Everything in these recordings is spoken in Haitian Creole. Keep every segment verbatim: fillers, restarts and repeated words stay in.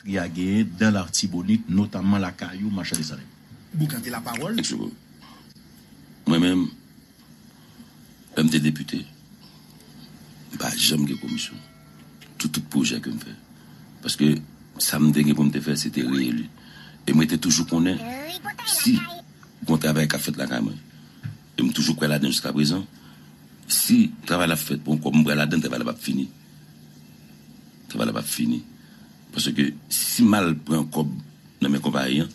Estrella genyen dans l'Artibonite, notamman lakay ou, machin Desalin. Boukante lapawòl. Mwen menm, lè m te depite, m pa janm gen komisyon. Tout, tout pwojè ke m fè. Paske sa m te gen pou m te fè, se te reyeli. E mwen te toujou konnen, si gon travay k ap fèt lakay mwen, e m toujou kwè ladan jiska prezan, si travay la ap fèt pou yon kòb, m kwè ladan, travay la p ap fini. Travay la p ap fini. Paske si m al pran kòb nan men konpayi an,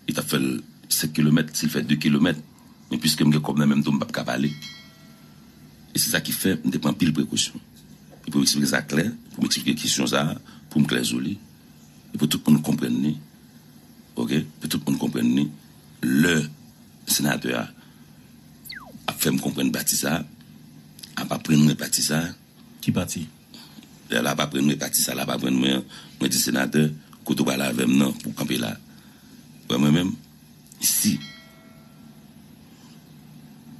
li t ap fè l senk kilomèt, si l fè de kilomèt, men piske m gen kòb nan men m tou, m p ap ka pale. E se sa ki fè m te pran anpil prekosyon. E pou m eksplike sa klè, pou m eksplike kesyon sa a, pou m klè sou li, e pou tout moun konprann li, oke? Pou tout moun konprann li, lè senatè a ap fè m konprann pati sa a, ap aprann mwen pati sa a, Ki pati? Lè l ap aprann mwen pati sa, l ap aprann mwen, mwen di senatè, kote w pral avè m nan pou w kanpe la. Wè mwen menm, si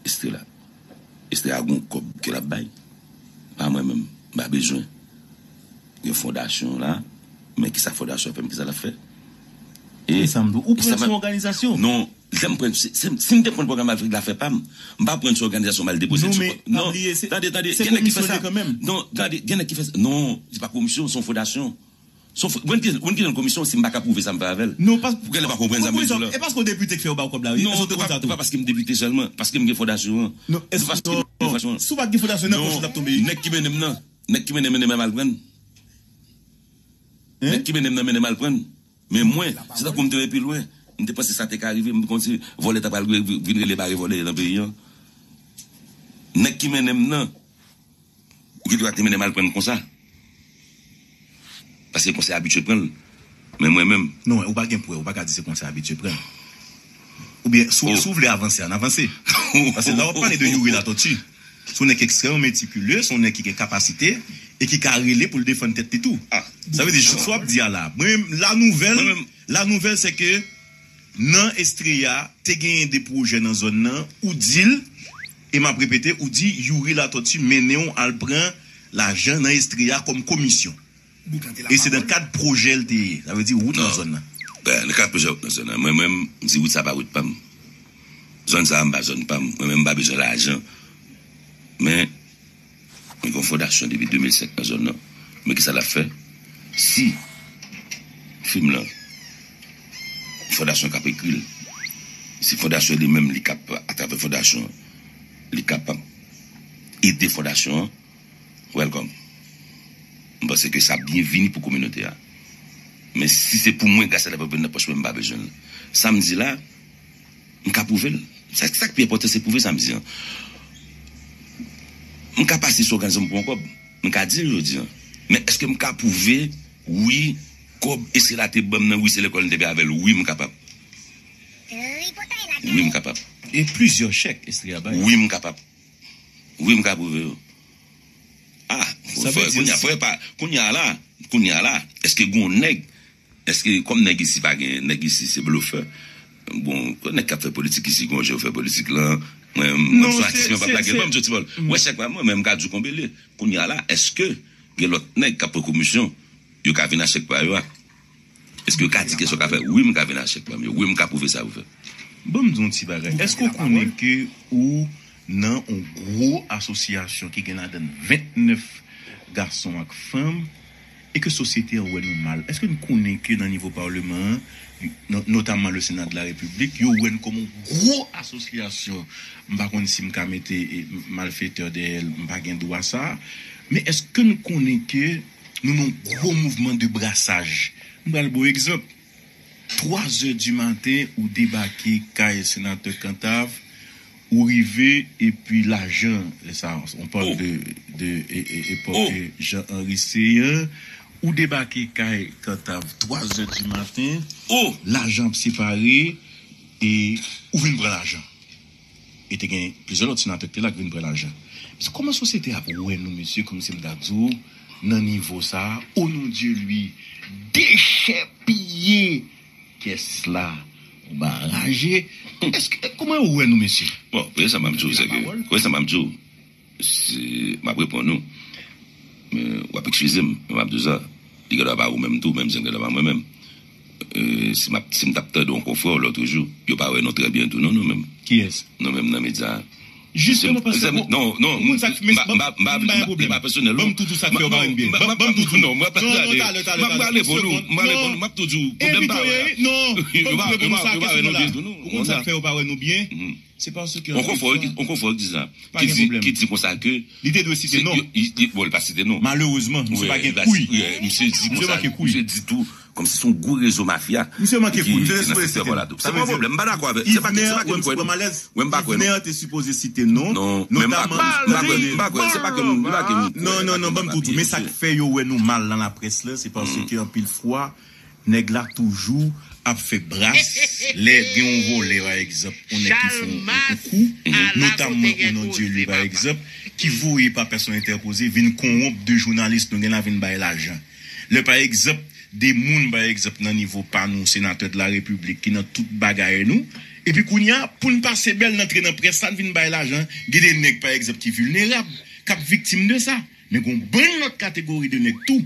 Estrella, Estrella gon kòb ke l ap bay, pa mwen menm, m pa bezwen. Gen fondasyon la, men kisa fondasyon fè m, kisa l ap fè? E sa m di w, ou pran l sou òganizasyon. Non, lè m pran, si, si, si m te pran pwogram Afrik la fè pa m, m pa pran l sou òganizasyon m al depoze l sou kò. Non, tande, tande, gen nèg ki fè sa. Non, tande, gen nèg ki fè sa. Non, se pa komisyon, se yon fondasyon. Se yon fo-, mwen ki, mwen ki nan komisyon, si m pa ka pwouve sa m fè avè l. Non, pas, pou kè l pa konprann sa m di la. E paske w depite k fè yo ba w kòb la, wi. Non, se pa, se pa paske m depite sèlman, paske m gen fondasyon an. Non, èske, non, si w pa t gen fondasyon nan pòch ou t ap tonbe. Nèg ki mennen m nan, nèg ki mennen m, mennen m al pran l. Nèg ki mennen m nan mennen m al pran l. Men mwen, se tankou m te wè pi lwen. M te panse sa te ka rive, m te konn se vòlè ta pral vin rele bare vòlè nan peyi an. Nèg ki mennen m nan, ou gen dwa te mennen m al pran l konsa. Paske konsa abitye pran l. Men mwen menm. Non, ou pa gen prèv, ou pa ka di se konsa abitye pran l. Oubyen, si w, si w vle avanse, ann avanse. Paske la w ap pale de Youri Latortue. Se yon nèg ekstrèmman metikile, se yon nèg ki gen kapasite e ki ka rele pou l defann tèt li tou. Sa vle di, sa w ap di a la. Mwen, la nouvèl, la nouvèl, se ke nan Estrella, te genyen de pwojè nan zòn nan, ou di l, e m ap repete, ou di Youri Latortue mennen w al pran lajan nan Estrella kòm komisyon. E se nan kad pwojè l te ye. Sa vle di wout nan zòn nan. Nan kad pwojè wout nan zòn nan. Mwen menm, m di wout sa pa wout pa m. Zòn sa a, m pa zòn pa m. Mwen menm, m pa bezwen lajan. Men, mwen gen yon fondasyon depi de mil senk nan zòn nan. Men kisa l ap fè? Si fim lan, fondasyon k ap ekri l, si fondasyon li menm, li k ap, atravè fondasyon, li kapab ede fondasyon an, welcome. M panse ke sa byenvini pou kominote a. Men si se pou mwen, gras a Dye, pou vin nan pòch mwen, m pa bezwen l. Sa m di la, m ka pwouve l. Sa, sa k pi enpòtan, se pwouve sa m di an. M ka pase sou òganizasyon m pou yon kòb. M ka di l jodi an. Men èske m ka pwouve, wi, kòb Estrella te ban m nan, wi, se lekòl m te peye avè l? Wi, m kapab. Wi, m kapab. E plizyè chèk Estrella bay. Wi, m kapab. Wi, m ka pwouve yo. Ah, frè, kounye a, frè, pa, kounye a la, kounye a la, èske gon nèg, èske kòm nèg isi pa gen, nèg isi se blofè, bon, nèg k ap fè politik isi, gon jan yo fè politik lan, mwen, mwen sou atis, mwen p ap lage, ban m di yon ti pawòl. Wè chèk pa mwen, men m ka di w konbyen l ye. Kounye a la, èske gen lòt nèg k ap pran komisyon, yo ka vin a chèk pa yo a? Èske yo ka di kisa yo ka fè? Wi, m ka vin a chèk pa m yo. Wi, m ka pwouve sa pou fè. Ban m di yon ti bagay. Èske w konnen ke ou nan yon gwo asosyasyon ki gen ladan l vennèf gason ak fanm e ke sosyete an wè nou mal? Èske n konnen ke nan nivo paleman an, no-, notamman le Sénat de la République, yo wè n kòm yon gwo asosyasyon? M pa konn si m ka mete, e, malfetè dèyè l, m pa gen dwa sa. Men èske n konnen ke nou nan yon gwo mouvman de brasaj? M pral ba w egzanp. Twa zè di maten, ou debake kay senatè Cantave, ou rive, epi lajan, lè sa, on parle de, de, e, e, epòk, e, Jean Henry Céant, ou debake kay Cantave twa zè di maten, lajan ap separe, e ou vin pran lajan. E te gen plizyè lòt senatè ki te la ki vin pran lajan. Kòman sosyete a ap wè nou, mesye, kòmsi m ta di w, nan nivo sa a, o non de li, dechèpiye kès la, ou ba raje. Èske, kòman yo wè nou, mesye? Bon, premye sa m ap di w, se ke, premye sa m ap di w, se, m ap reponn ou, men w ap eskize m, men m ap di w sa, Li gen dwa pa ou menm tou, menm jan gen dwa pa mwen menm. Euh, si m ap, si m t ap tande yon konfrè w lòt jou, yo pa wè nou trè byen tou, non, nou menm. Kiyès? Nou menm nan medya a. Jisteman, paske non, non, ou konn sa k fè, m pa, m pa, m pa, m pa gen pwoblèm. Li pa pèsonèl, non. Ban m tou di w sa k fè yo pa wè n byen. Ban m tou di w. Non, mwen ap pale, non, talè, talè, m ap pale pou nou, m ap pale pou nou, m ap tou di w, pwoblèm pa wè. Non, ban m tou di w sa k fè yo pa wè nou byen. Ou konn sa k fè yo pa wè nou byen? Se paske yon konfrè ki di sa, ki di, ki di konsa ke li te dwe site non. Bon, li pa site non. Malerezman, misye pa gen kouy. Misye di konsa, misye di tou kòmsi se yon gwo rezo mafya. Misye manke kouy. Misye te sipoze site non. Sa pa yon pwoblèm, m pa dakò avè. Se pa ke, se pa ke m kwè non. Mwen m pa kwè non. Yvner te sipoze site non. Non, men m pa kwè, m pa kwè, m pa kwè, se pa ke m, se pa ke m kwè. Non, non, non, ban m tou di w. Men sa k fè yo wè nou mal nan laprès la, se paske anpil fwa, nèg la toujou ap fè bras lè gen yon vòlè, pa egzanp, yon nèg ki fè yon, yon kou, notamman au nom de Dieu, li, pa egzanp, ki voye pa pèsòn entèpoze vin kowonp de jounalis nou gen la vin bay lajan. Lè, pa egzanp, de moun, pa egzanp, nan nivo pa nou, senatè de la repiblik, ki nan tout bagay nou, epi kounye a, pou n pase bèl, n antre nan près la, n vin bay lajan, gen de nèg, pa egzanp, ki vilnerab, k ap viktim de sa. Men gen yon bann lòt kategori de nèg tou,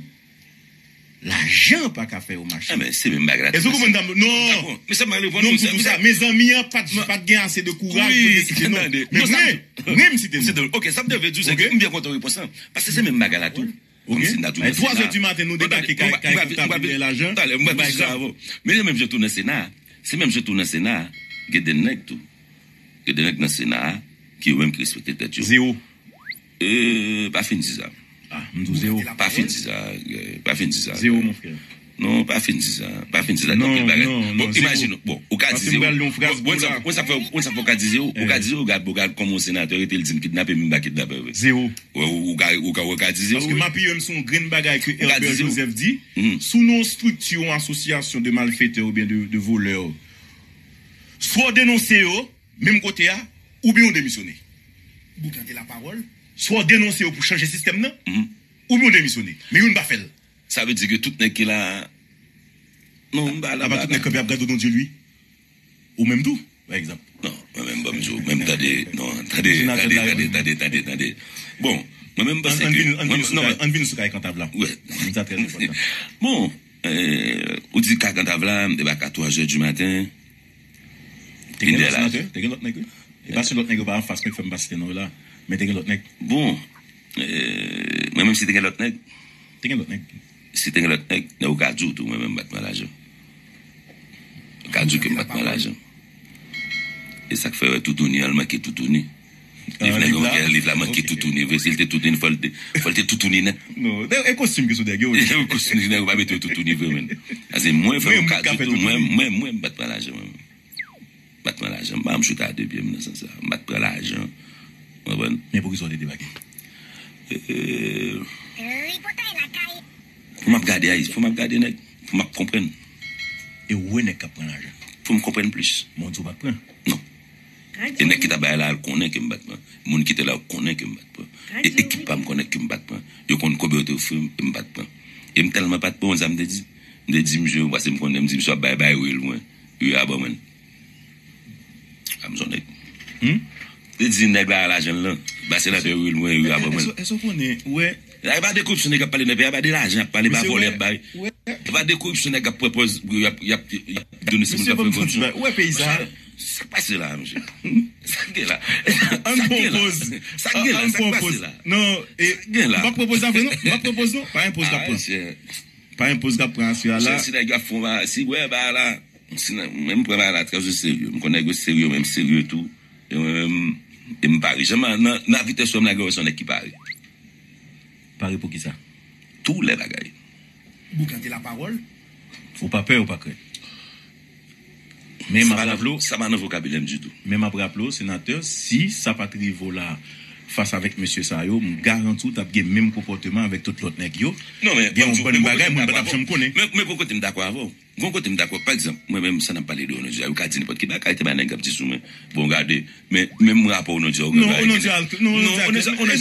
lajan pa ka fè yo mache. Enben, se menm bagay la tou. Èske w konprann sa m, non. Dakò. Men sa m pral reponn ou, non, m di w sa, mezanmi an pa t, pa t gen ase de kouraj pou l te site non. Men mwen, mwen, m site non. Ok, sa m te vle di w, se ke m byen kontan repons lan. Paske se menm bagay la tou. Kòmsi n ta tou nan Sena. Twazè di maten, nou debake kay, kay kontab, li bay lajan. Talè, m pral di w sa avan. Men se menm jan tou nan Sena. Se menm jan tou nan Sena. Gen de nèg tou. Gen de nèg nan Sena a ki yo menm ki respekte tèt yo. Zewo. Euh, pa fin di sa. Ah, m di w zewo. Pa fin di sa, euh, pa fin di sa. Zewo, mon frè. Non, pa fin di sa. Pa fin di sa, gen anpil bagay. Bon, imajine, bon, ou ka di zewo. Bon, ou sa fè, ou sa fè, ou ka di zewo. Ou ka di zewo, gad, bon, gad kòman yon senatè rete, l di m kidnape, men m pa kidnapè vre. Zewo. Ou ka, ou ka, ou ka di zewo. Paske m apiye m sou yon grenn bagay ke Herbert Joseph di. Sou non strikti, yon asosyasyon de malfetè oubyen de, de volè, swa w denonse yo, menm kote a, oubyen w demisyone. Boukante lapawòl. Swa w denonse yo pou chanje sistèm nan, oubyen w demisyone. Men youn pa fè l. Sa vle di ke tout nèg ki la a, non, m pa la. Apa tout nèg kanpe ap gade w, Bondye, li. Ou menm tou, pa egzanp. Non, mwen menm, ban m di w, menm tande, non, tande, tande, tande, tande, tande, tande. Bon, mwen menm, m panse ke, ann vin sou kay kantab la. Wi. Sa trè enpòtan. Bon, euh, ou di kay kantab la, m debake a twa zè di maten. Te gen lòt senatè, te gen lòt nèg, wi. E pa si lòt nèg yo pa anfas mwen k fè m pa site non yo la. Men te gen lòt nèg. Bon, euh, mwen menm si te gen lòt nèg. Te gen lòt nèg. Si te gen lòt nèg, nèg ou ka di w tou, mwen menm m pa t pran lajan. Ou ka di w ke m pa t pran lajan. E sa k fè wè toutouni an, l manke toutouni. Liv la, liv la manke toutouni vre. Si l te toutouni, fò l te, fò l te toutouni nèt. Non, e kostim ki sou nèg yo, wi. Kostim nèg yo pa mete yo toutouni vre, men. Paske mwen, fè ou ka di tou, mwen, mwen, mwen, m pa t pran lajan, mwen. M pa t pran lajan. M pa janm choute a de pye m nan sans sa. M pa t pran lajan. Ou konprann? Men poukisa w te debake? Euh, pou m ap gade Ayiti, pou m ap gade nèg, pou m ap konprann. E ou wè nèg k ap pran lajan? Pou m konprann plis. Men w di w pa t pran? Non. E nèg ki t ap bay la, l konnen ke m pa t pran. Moun ki te la yo konnen ke m pa t pran. E ekip pa m konnen ke m pa t pran. Yo konn konbyen yo te ofri m, e m pa t pran. E m tèlman pa t pran, w konn sa m te di? M te di misye, paske m konnen, m di misye ap bay, bay ril mwen. Ril a ban mwen. A m son nèg. Hmm? Te di nèg la lajan l lan. Ba senatè ril mwen, ril a ban mwen. Èske w konnen, wè. La, e pa de koripsyon nèg ap pale nan peyi a, e pa de lajan ap pale, e pa vòlè ap bay. E pa de koripsyon nèg ap pran pòz, y ap, y ap, y ap donnen se moun k ap fè koripsyon. Ou wè peyi sa? Sa k pase la, mesye? Sa k gen la? Sa k gen la? Sa k gen la? Sa k pase la? Non, e, m pa pran pòz la vre, non. M pa pran pòz, non. Pa gen pòz k ap pran. Pa gen pòz k ap pran aswè a la. Si nèg yo ap fè yon bagay, si, wè, bagay la. Si nan, men m pran bagay la trè o serye. M konn nèg yo serye, men m serye tou. E mwen menm, e m pare. Jan m nan, nan vitès wè m lage wè se yon nèg ki pare. Pare pou kisa? Tou lè bagay. Boukante lapawòl. Ou pa pè, ou pa krent. Men m ap raple w, sa pa nan vokabilè m ditou. Men m ap raple w, senatè, si sa pa t rive w la, fas avèk mesye sa yo, m garanti w t ap gen menm konpòteman avèk tout lòt nèg yo. Non, men gen yon bann bagay moun pa t ap janm konnen. Men, men pou kote m dakò avè w. Gon kote m dakò. Pa egzanp, mwen menm, sa n ap pale de Onodya, yo ka di nenpòt ki bagay, te bay nèg k ap di sou mwen. Bon, gade, men menm rapò Onodya, ou gen bagay ki di. Non, Onodya,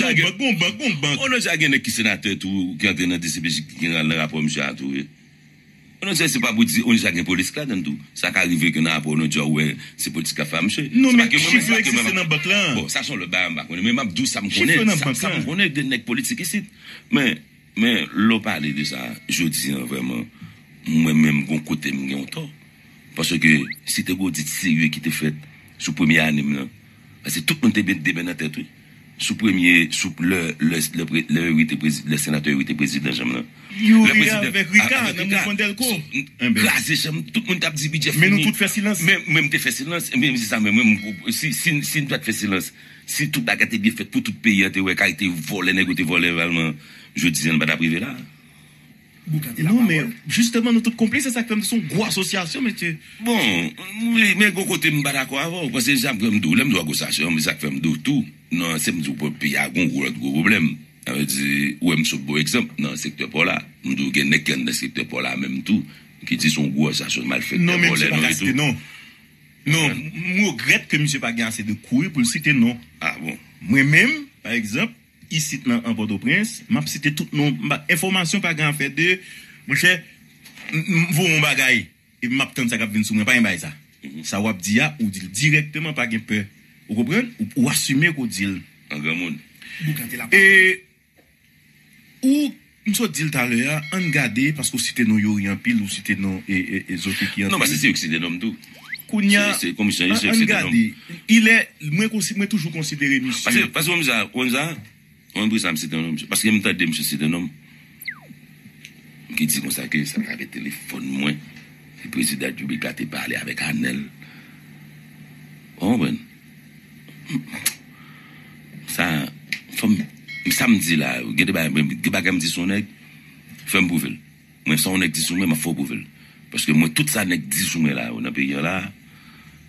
Onodya gen nèg ki senatè tou, ki antre nan D C P J, ki gen nan rapò misye a tou, wi. Onodya, se pa pou di, Onodya gen politik ladann tou. Sa ka rive ke nan rapò Onodya, ou wè, se politik k ap fè a misye. Non, men chif yo egziste nan bank lan. Bon, sa se yon lòt bagay, m pa konnen. Men m ap di w sa m konnen, sa, sa m konnen de nèg politik isit. Men, Men, lè w pale de sa, jodi an, vrèman, mwen menm, gon kote m gen yon tò. Paske si te gon odit serye ki te fèt sou premye ane m nan, paske tout moun te met de men nan tèt, wi. Sou premye, sou lè, lè, lè, pre- lè Youri te prezi- lè senatè Youri te prezidan janm nan. Youri avèk Rika nan mouvman Dèlko. Kraze janm, tout moun t ap di bidjè fini. Men nou tout fè silans. Men mwen, m te fè silans. Men se sa, men mwen, m- si, si, si n pa t fè silans, si tout bagay te byen fèt pou tout peyi an te wè kalite vòlè nèg yo te vòlè, vrèman, jodi an, n pa t ap rive la. Non, men, jisteman, nou tout konplis, se sa k fè m di se yon gwo asosyasyon, mesye. Bon, wi, men gon kote m pa dakò avè w, paske sa k fè m di w, lè m di w asosyasyon, men sa k fè m di w tou, nan, se m di w, peyi a gon gwo lòt gwo pwoblèm. Sa vle di, ou wè m sot ba w egzanp, nan sektè pò la, m di w gen nèg ki anndan sektè pò la menm tou, ki di se yon gwo asosyasyon malfektè, vòlè, non, e tou. Non, m regrèt ke misye pa gen ase de kouri pou l site non. Ah bon? Mwen menm, pa egzanp, isit nan, an Pòtoprens, m ap site tout non. M pa- Enfòmasyon pa gen afè de, monchè, m m voye yon bagay, epi m ap tann sa k ap vin sou mwen. Pa gen bagay sa. Sa w ap di a, ou di l dirèkteman, pa gen pè. Ou konprann? Ou, ou asime ke w di l. An granmoun. E ou, m sot di l talè a, ann gade, paske w site non Youri anpil, ou site non e, e, e Zoteky anpil. Non, paske se yo ki site non m tou. Kounye a, se, se komisyon yo, se yo ki site non m. Ann gade. Il est, mwen, konsi- mwen toujou konsidere misye. Paske, paske w konn sa, w konn sa, w konn pou sa m site non misye. Paske m tande misye site non m. M ki di konsa ke sa travè telefòn mwen, ke prezidan repiblik la te pale avèk Anèl. Ou konprann? Sa, fò m, sa m di la, gen de bagay, gen bagay m di sou yon nèg, fè m pwouve l. Mwen, sa yon nèg di sou mwen, m ap fè w pwouve l. Paske mwen, tout sa nèg di sou mwen la yo, nan peyi an la,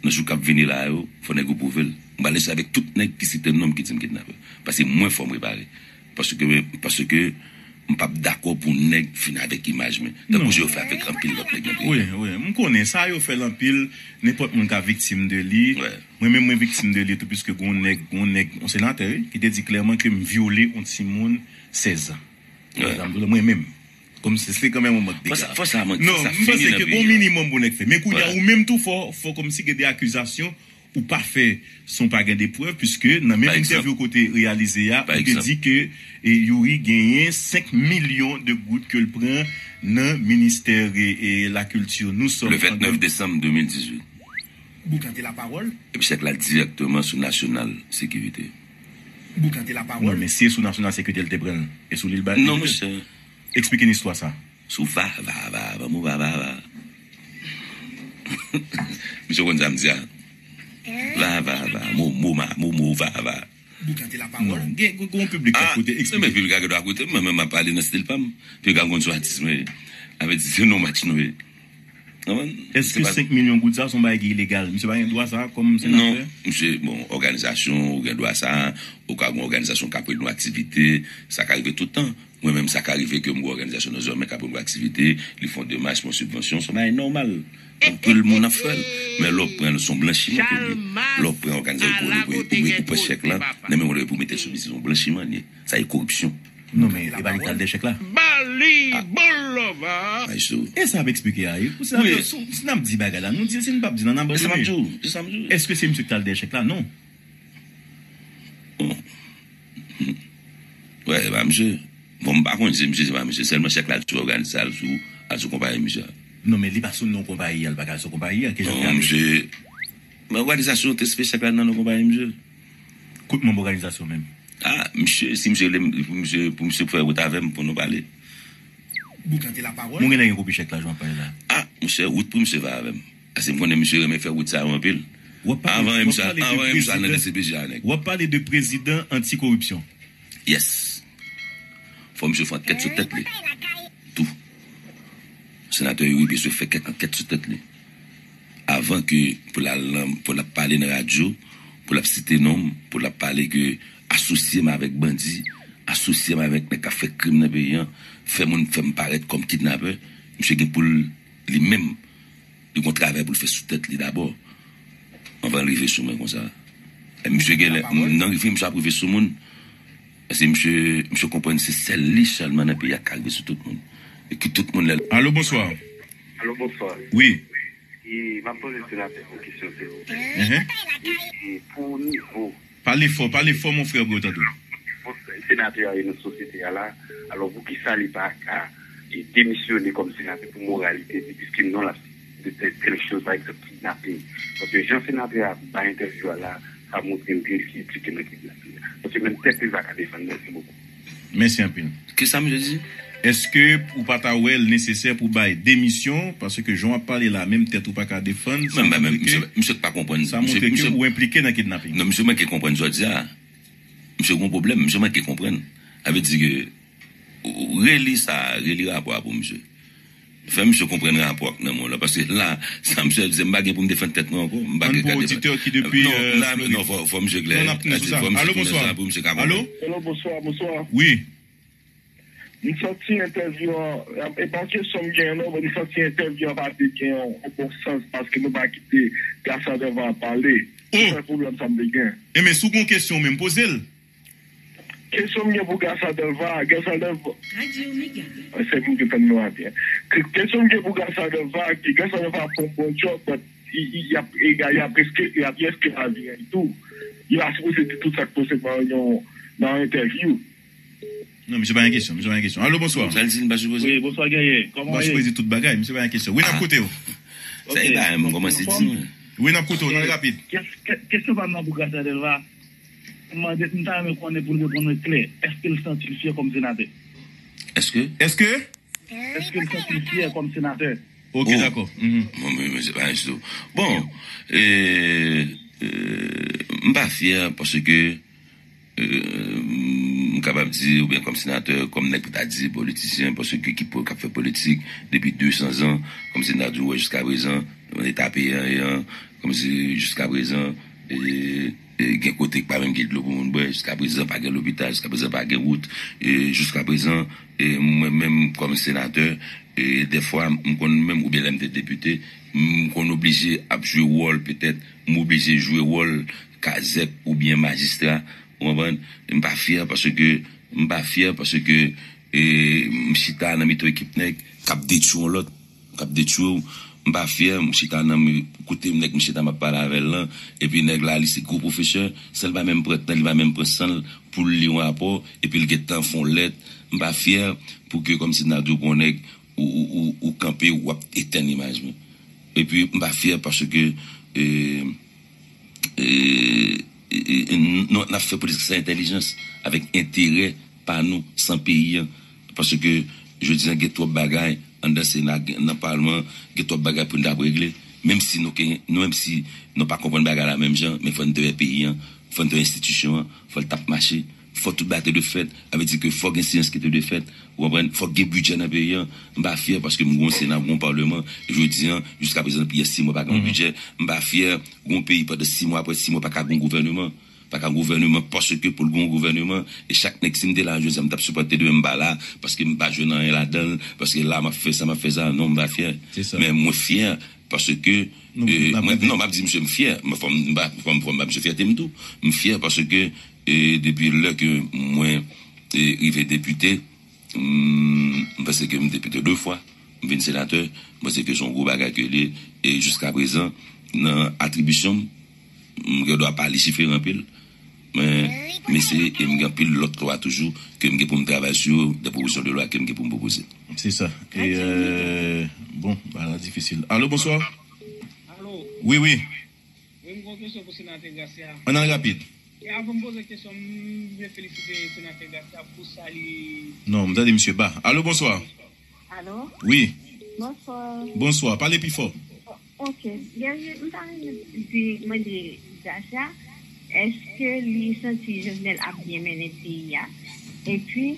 nan jou k ap vini la yo, fò nèg yo pwouve l. M pral esanj avèk tout nèg ki site non m ki di m kidnapè. Paske mwen, fò m repare. Paske, paske m p ap dakò pou nèg fin avèk imaj mwen. Tankou jan yo fè avèk anpil lòt nèg nan peyi. Wi, wi, m konnen sa yo fè l anpil, nenpòt moun ka viktim de li. Mwen menm, mwen viktim de li tou, piske gon nèg, gon nèg, yon senatè, wi, ki te di klèman ke m vyole yon timoun sèz an. Mwen menm. Kòm se, se kanmenm yon mank de gad. Non, m panse ke gon minimòm pou nèg fè. Men kounye a, ou menm tou, fò, fò kòmsi gen de akizasyon ou pa fè san w pa gen de prèv, piske nan menm entèvyou ke w te reyalize a, ou te di ke, e, Youri genyen senk milyon de goud ke l pran nan ministè, e, e, lakilti. Nous sommes en deux mille dix-huit. Boukan te lapawòl. Epi chèk la dirèkteman sou National Security. Boukan te lapawòl. Non, men si e sou National Security l te pran l, e sou li l ba- Non, monchè. Eksplike n istwa sa. Sou va, va, va, va, mo va, va, va. Misye konn sa m di a. Va, va, va, mo, mo, ma, mo, mo, va, va. Boukan te lapawòl. Non, gen, gen yon piblik k ap koute, eksplike. Men piblik la gen dwa koute, mwen menm m ap pale nan stil pa m. Piblik la konn se yon atis mwen ye. Sa vle di se non match nou ye. Èske senk milyon goud sa se yon bagay ki ilegal? Misye pa gen dwa sa kòm senatè? Non, misye, bon, òganizasyon, ou gen dwa sa, ou ka gen òganizasyon k ap rele yon aktivite, sa ka rive tout tan. Mwen menm, sa ka rive ke m gen òganizasyon nan zòn mwen k ap rele yon aktivite, li fè yon demach pou yon sibvansyon, se yon bagay nòmal. Anpil moun ap fè l. Men lè w pran l, se yon blanchiman ke l ye. Lè w pran òganizasyon pou ou, ou, ou pran chèk la, nan men w pou mete l sou misye, se yon blanchiman l ye. Sa e koripsyon. Non, men e pa li k t al dèyè chèk la. Bali, bon lova. E sa ap eksplike a, e. Si n ap di bagay la, nou di l, si n p ap di l, n a abandone. Èske se misye k t al dèyè chèk la? Non. Bon. Wè, e pa misye. Bon, m pa konn si misye, se pa misye. Sèlman chèk la al sou òganizasyon, al sou, al sou konpayi misye a. Non, men li pa sou non konpayi a, li pa ka al sou konpayi a. Ki jan l ka fè? Non, misye. Men òganizasyon te sipoze chèk la nan non konpayi misye. Kot manm òganizasyon menm? Ah, misye, si misye vle, pou misye, pou misye fè wout avè m pou nou pale. Boukan te lapawòl. Mwen genlè gen kopi chèk la, jan w ap pale la. Ah, monchè, wout pou misye fè avè m. Paske m konnen misye renmen fè wout sa yo anpil. Anvan misye, anvan misye al nan D C P J a nèg. W ap pale de prezidan antikoripsyon. Yes. Fò misye fè ankèt sou tèt li. Tou. Senatè Youri bezwen fè kèk ankèt sou tèt li. Avan ke pou l al nan, pou l ap pale nan radyo, pou l ap site non m, pou l ap pale ke asosye m avèk bandi, asosye m avèk nèg k ap fè krim nan peyi an, fè moun fè m parèt kòm kidnapè, misye gen pou l, li menm, li gon travay pou l fè sou tèt li dabò, anvan l rive sou mwen konsa. E misye genlè, nan rive, misye ap rive sou moun, paske misye, misye konprann se sèl li sèlman nan peyi a k ka rive sou tout moun. E ki tout moun lè l- Alo, bonswa. Alo, bonswa. Wi. E, m ap poze senatè yon kesyon, silvouplè. Mhm. E, e, pou nivo. Pale fò, pale fò, mon frè, pou yo tande w. Senatè a ye nan sosyete a la, alò poukisa li pa ka e, demisyone kòm senatè pou moralite li, piske non l ap de tèl tèl choz, pa egzanp, kidnaping. Paske jan senatè a bay entèvyou a la, sa montre l gen li ki enplike nan kidnaping la. Paske menm tèt li pa ka defann. Mèsi bokou. Mèsi anpil. Kisa misye di? Èske ou pa ta wè l nesesè pou bay demisyon? Paske jan w ap pale la, menm tèt ou pa ka defann, sa montre ke, misye pa konprann. Sa montre ke ou enplike nan kidnaping. Non, misye manke konprann jodi a. Misye gon pwoblèm, misye manke konprann. Sa vle di ke, ou, ou reli sa, reli rapò a pou misye. Fè misye konprann rapò ak nan men w la, paske la, sa misye ap di, m pa gen pou m defann tèt mwen ankò, m pa gen ka defann. Oditè ki depi, non, euh, la, Florid. Non, fò, fò misye klè. Non, n ap tounen sou sa. Alo, bonswa. Pou misye ka konprann. Alo? Alo, bonswa, bonswa. Wi. M santi entèvyou an, e pa kesyon m gen, non, men m santi entèvyou an pa te gen yon, yon bon sans, paske nou pa kite Gaston Delva pale. Se sèl pwoblèm sa m te gen. Enben, si w gen yon kesyon, menm poze l. Kesyon m gen pou Gaston Delva, Gaston Delva. Radyo Mega. Se pou m ki tann nou a byen. Ke-, kesyon m gen pou Gaston Delva, ke Gaston Delva fè yon bon job, but y, y, y ap, y, y ap eske, y ap, y eske lavi a tou. Yo pa sipoze di tout sa k posib nan yon, nan yon entèvyou. Non, misye pa gen kesyon, misye pa gen kesyon. Alo, bonswa. Sa l di, l pa sipoze. Wi, bonswa, Guerrier. Kòman w ye? Misye pa sipoze di tout bagay, misye pa gen kesyon. Wi, n ap koute w. Sa e bagay, m kòmanse di, mwen. Wi, n ap koute w, nan rapid. Kes-, ke-, kesyon pa m nan pou Gaston Delva. M mande, m ta renmen konnen pou l reponn mwen klè. Èske l santi l fyè kòm senatè? Èske? Èske? Èske l santi l fyè kòm senatè? Ok, dakò. Bon, men, men se pa jan tou. Bon, e, e, m pa fyè paske, e, m kapab di, oubyen kòm senatè, kòm nèg pou ta di politisyen, paske ki po-, k ap fè politik depi de san zan, kòmsi n ta di w wè jiskaprezan, nan eta peyi a ye an, kòmsi jiskaprezan, e, e, gen kote k pa menm gen dlo pou moun bwè, jiskaprezan pa gen lopital, jiskaprezan pa gen wout, e, jiskaprezan, e, mwen menm kòm senatè, e, dèfwa, m konn menm, oubyen lè m te depite, m konn oblije ap jwe wòl, petèt, m oblije jwe wòl kazèk oubyen majistra, ou konprann? M pa fyè paske, m pa fyè paske, e, m chita nan mitan ekip nèg k ap detwi yon lòt. K ap detwi w. M pa fyè, m chita nan mi-, kote nèg m chita m ap pale avè l lan, epi nèg la, li se gwo pwofesè, san l pa menm pran tan, li pa menm pran san l pou l li yon rapò, epi l gentan fè yon lèt. M pa fyè pou ke kòmsi n ta di w pran yon nèg, ou, ou, ou, ou kanpe, w ap etenn imaj mwen. Epi, m pa fyè paske, e, e, e, e, n-, n-, n ap fè politik san entèlijans, avèk enterè pa nou, san peyi an. Paske, jodi a, gen twòp bagay anndan Sena, gen, nan Palman, gen twòp bagay pou n t ap regle. Menm si nou ke, nou, menm si nou pa konprann bagay la menm jan, men fò n te wè peyi an, fò n te wè enstitisyon an, fò l t ap mache. Fò tout bagay te dwe fèt. Sa vle di ke fò gen seyans ki te dwe fèt. Ou konprann? Fò gen bidjè nan peyi an. M pa fyè paske m gen yon Sena, m gen yon Palman. Jodi a, jiskaprezan, depi yè sis mwa pa gen yon bidjè. M pa fyè, gen yon peyi pandan sis mwa, apre sis mwa, pa ka gen yon gouvèneman. Pa ka gen gouvèneman paske pou l gen yon gouvèneman, e chak nèg, si m te la jodi a, m t ap sipòte demen m pa la, paske m pa jwenn anyen ladan l, paske la m ap fè sa, m ap fè sa. Non, m pa fyè. Men mwen fyè paske, e, mwen, non, m ap di misye m fyè. Mwen, fò m, m pa, fò m, fò m ba misye fyète m tou. M fyè paske, e, depi lè ke mwen, e, rive depite, m, m panse ke m depite de fwa, m vin senatè, m panse ke se yon gwo bagay ke li ye. E jiskaprezan, nan atribisyon m, m gen dwa pa lesifere anpil, men m eseye e m gen anpil lòt lwa toujou ke m gen pou m travay sou yo, de pwopozisyon de lwa ke m gen pou m pwopoze. Se sa. E, euh, bon, bagay la difisil. Alo, bonswa. Alo. Wi, wi. Wi, m gen yon kesyon pou senatè Gracia. Ann al rapid. E avan m poze kesyon, m vle felisite senatè Gracia pou sa li... Non, m tande misye ba. Alo, bonswa. Alo? Wi. Bonswa. Bonswa, pale pi fò. Ok. Guerrier, m ta renmen di, mande Gracia, èske li santi Jovenel ap byen mennen peyi a? Epi,